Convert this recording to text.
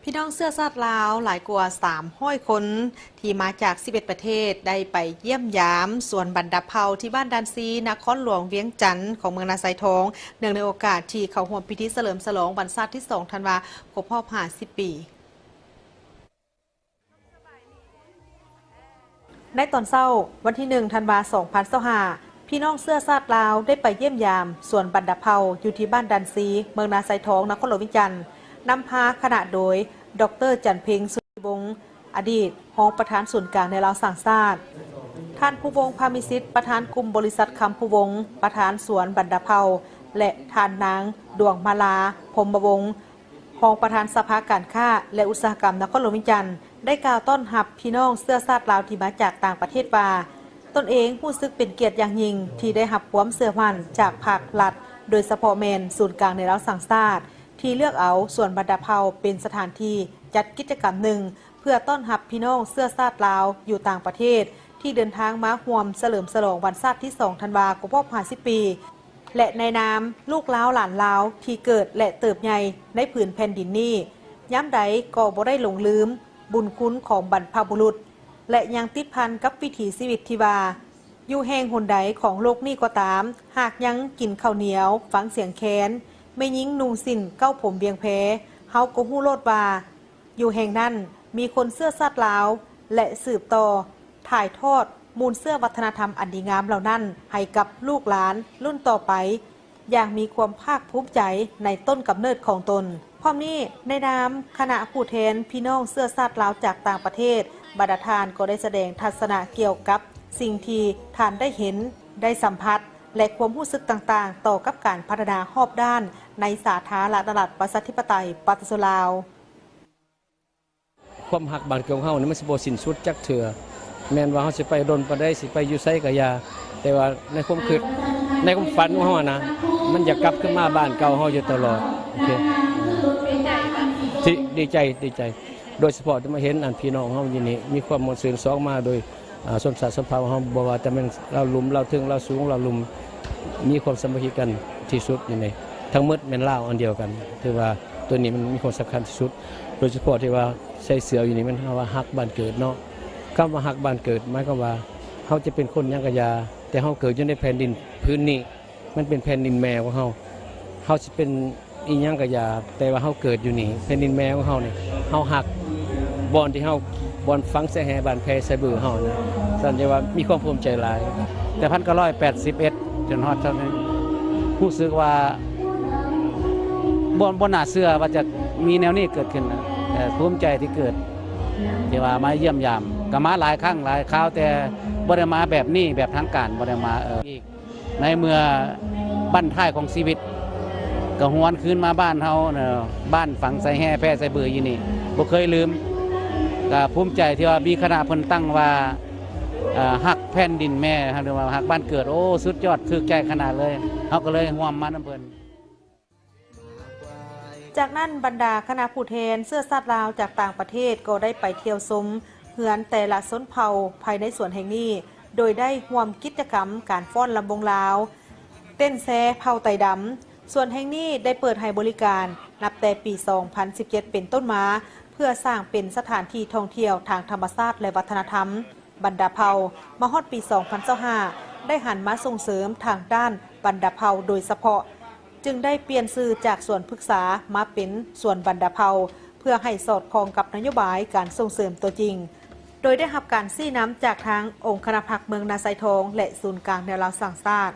ພີ່ນ້ອງເຊື້ອຊາດລາວຫຼາຍກວ່າສາມຮ້ອຍຄົນ ທີ່ມາຈາກສິບເອັດປະເທດ ໄດ້ໄປຢ້ຽມຢາມສວນບັນດາເຜົ່າທີ່ບ້ານດານຊີ ນະຄອນຫຼວງວຽງຈັນ ຂອງເມືອງນາຊາຍທອງ ເນື່ອງໃນໂອກາດທີ່ເຂົ້າຮ່ວມພິທີສະເຫຼີມສະຫຼອງວັນຊາດທີສອງທັນວາ ຄົບຮອບຫ້າສິບປີ. ໃນຕອນເຊົ້າ ວັນທີໜຶ່ງ ທັນວາ ສອງພັນຊາວຫ້າ ພີ່ນ້ອງເຊື້ອຊາດລາວໄດ້ໄປຢ້ຽມຢາມສວນບັນດາເຜົ່າ ຢູ່ທີ່ບ້ານດານຊີ ເມືອງນາຊາຍທອງ ນະຄອນຫຼວງວຽງຈັນ ນຳພາຄະນະໂດຍ ດອກເຕີ ຈັນເພັງ ສຸທິວົງ ອະດີດຮອງປະທານສູນກາງແນວລາວສ້າງຊາດ, ທ່ານ ພູວົງ ພາມີສິດ ປະທານກຸ່ມບໍລິສັດຄຳພູວົງ ປະທານສວນບັນດາເຜົ່າ ແລະ ທ່ານນາງ ດວງມາລາ ພົມມະວົງ ຮອງປະທານສະພາການຄ້າ ແລະ ອຸດສາຫະກຳນະຄອນຫຼວງວຽງຈັນ ໄດ້ກ່າວຕ້ອນຮັບພີ່ນ້ອງເຊື້ອຊາດລາວທີ່ມາຈາກຕ່າງປະເທດວ່າ ຕົນເອງຮູ້ສຶກເປັນກຽດຢ່າງຍິ່ງທີ່ໄດ້ຮັບຄວາມເຊື່ອໝັ້ນຈາກພາກລັດ, ໂດຍສະເພາະແມ່ນສູນກາງແນວລາວສ້າງຊາດ ທີ່ເລືອກເອົາສວນບັນດາເຜົ່າເປັນສະຖານທີ່ຈັດກິດຈະກຳໜຶ່ງ ເພື່ອຕ້ອນຮັບພີ່ນ້ອງເຊື້ອຊາດລາວຢູ່ຕ່າງປະເທດ ທີ່ເດີນທາງມາຮ່ວມສະເຫຼີມສະຫຼອງວັນຊາດທີສອງທັນວາ ຄົບຮອບຫ້າສິບປີ ແລະ ໃນນາມລູກລາວຫຼານລາວທີ່ເກີດ ແລະ ເຕີບໃຫຍ່ໃນຜືນແຜ່ນດິນນີ້, ຍາມໃດກໍບໍ່ໄດ້ຫຼົງລືມບຸນຄຸນຂອງບັນພະບຸລຸດ ແລະ ຍັງຕິດພັນກັບວິຖີຊີວິດທີ່ວ່າ ຢູ່ແຫ່ງຫົນໃດຂອງໂລກນີ້ກໍຕາມ, ຫາກຍັງກິນເຂົ້າໜຽວ, ຟັງສຽງແຄນ, ແມ່ຍິງນຸ່ງສິ້ນເກົ້າຜົມວຽງແພ, ເຮົາກໍຮູ້ໂລດວ່າ ຢູ່ແຫ່ງນັ້ນມີຄົນເຊື້ອຊາດລາວ ແລະ ສືບຕໍ່ຖ່າຍທອດມູນເຊື້ອວັດທະນະທຳອັນດີງາມເຫຼົ່ານັ້ນໃຫ້ກັບລູກຫຼານລຸ້ນຕໍ່ໄປ ຢ່າງມີຄວາມພາກພູມໃຈໃນຕົ້ນກຳເນີດຂອງຕົນ. ພ້ອມນີ້, ໃນນາມຄະນະຜູ້ແທນພີ່ນ້ອງເຊື້ອຊາດລາວຈາກຕ່າງປະເທດ, ບັນດາທ່ານກໍໄດ້ສະແດງທັດສະນະກ່ຽວກັບສິ່ງທີ່ທ່ານໄດ້ເຫັນ, ໄດ້ສຳຜັດ ແລະ ຄວາມຮູ້ສຶກຕ່າງໆ ຕໍ່ກັບການພັດທະນາຮອບດ້ານໃນສາທາລະນະລັດ ປະຊາທິປະໄຕ ປະຊາຊົນລາວ. ຄວາມຮັກບ້ານເກີດຂອງເຮົານີ້ ມັນຊິບໍ່ສິ້ນສຸດຈັກເທື່ອ. ແມ່ນວ່າເຮົາຊິໄປດົນປານໃດ, ຊິໄປຢູ່ໃສກໍຢ່າ, ແຕ່ວ່າໃນຄວາມຄິດ, ໃນຄວາມຝັນຂອງເຮົານະ, ມັນຢາກກັບຄືນມາບ້ານເກົ່າເຮົາຢູ່ຕະຫຼອດ. ໂອເຄ. ດີໃຈ ດີໃຈ. ໂດຍສະເພາະທີ່ມາເຫັນອັນພີ່ນ້ອງເຮົາຢູ່ນີ້ ມີຄວາມມ່ວນຊື່ນ ສອງມາໂດຍ ອາ ຊົນຊາດຊົນເຜົ່າເຮົາ ບໍ່ວ່າແຕ່ແມ່ນລາວລຸ່ມ ລາວເທິງ ລາວສູງ ລາວລຸ່ມ ມີຄວາມສາມັກຄີກັນທີ່ສຸດຢູ່ນີ້. ທັງໝົດແມ່ນລາວອັນດຽວກັນ. ຖືວ່າໂຕນີ້ມັນມີຄວາມສຳຄັນທີ່ສຸດ, ໂດຍສະເພາະທີ່ວ່າໃສ່ເສື້ອຢູ່ນີ້ ແມ່ນເຮົາວ່າຮັກບ້ານເກີດເນາະ. ຄຳວ່າຮັກບ້ານເກີດ ໝາຍຄວາມວ່າເຮົາຈະເປັນຄົນຫຍັງກໍຢ່າ, ແຕ່ເຮົາເກີດຢູ່ໃນແຜ່ນດິນພື້ນນີ້ ມັນເປັນແຜ່ນດິນແມ່ຂອງເຮົາ. ເຮົາຊິເປັນ ອີ່ຫຍັງກໍຢ່າ, ແຕ່ວ່າເຮົາເກີດຢູ່ນີ້ ແຜ່ນດິນແມ່ຂອງເຮົານີ້ ເຮົາຮັກບ່ອນທີ່ເຮົາ ບ່ອນຝັງສາຍແຮ່ບ້ານແພສາຍບືເຮົານະ. ຊັ້ນຈະວ່າມີຄວາມພູມໃຈຫຼາຍ. ແຕ່ພັນເກົ້າຮ້ອຍແປດສິບເອັດ ຈົນຮອດເທົ່ານີ້ ຮູ້ສຶກວ່າ ບໍ່ ບໍ່ໜ້າເຊື່ອວ່າຈະມີແນວນີ້ເກີດຂຶ້ນນະ. ເອີ ພູມໃຈທີ່ເກີດ ທີ່ວ່າມາຢ້ຽມຢາມ, ກໍມາຫຼາຍຄັ້ງຫຼາຍຄາວ, ແຕ່ບໍ່ໄດ້ມາແບບນີ້ ແບບທາງການ ບໍ່ໄດ້ມາ ເອີ ອີກ. ໃນເມື່ອບັ້ນທ້າຍຂອງຊີວິດ ກໍຫວນຄືນມາບ້ານເຮົາເນາະ, ບ້ານຝັງສາຍແຮ່ແພສາຍບືຢູ່ນີ້ ບໍ່ເຄີຍລືມ. ກໍພູມໃຈທີ່ວ່າມີຄະນະເພິ່ນຕັ້ງວ່າ ເອີ ຮັກແຜ່ນດິນແມ່ ຫຼືວ່າຮັກບ້ານເກີດ. ໂອ້ ສຸດຍອດ, ຖືກໃຈຂະໜາດເລີຍ. ເຮົາກໍເລີຍຮ່ວມມານຳເພິ່ນ. ຈາກນັ້ນ, ບັນດາຄະນະຜູ້ແທນເຊື້ອຊາດລາວຈາກຕ່າງປະເທດກໍໄດ້ໄປທ່ຽວຊົມເຮືອນແຕ່ລະຊົນເຜົ່າພາຍໃນສວນແຫ່ງນີ້, ໂດຍໄດ້ຮ່ວມກິດຈະກຳການຟ້ອນລຳວົງລາວ, ເຕັ້ນແຊເຜົ່າໄຕດຳ. ສວນແຫ່ງນີ້ໄດ້ເປີດໃຫ້ບໍລິການນັບແຕ່ປີສອງພັນສິບເຈັດເປັນຕົ້ນມາ, ເພື່ອສ້າງເປັນສະຖານທີ່ທ່ອງທ່ຽວທາງທຳມະຊາດ ແລະ ວັດທະນະທຳ. ບັນດາເຜົ່າ ມາຮອດປີສອງພັນຊາວຫ້າ ໄດ້ຫັນມາສົ່ງເສີມທາງດ້ານບັນດາເຜົ່າໂດຍສະເພາະ, ຈຶ່ງໄດ້ປ່ຽນຊື່ຈາກສວນພຶກສາມາເປັນສວນບັນດາເຜົ່າ ເພື່ອໃຫ້ສອດຄ່ອງກັບນະໂຍບາຍການສົ່ງເສີມຕົວຈິງ, ໂດຍໄດ້ຮັບການຊີ້ນຳຈາກທາງອົງຄະນະພັກເມືອງນາຊາຍທອງ ແລະ ສູນກາງແນວລາວສ້າງຊາດ.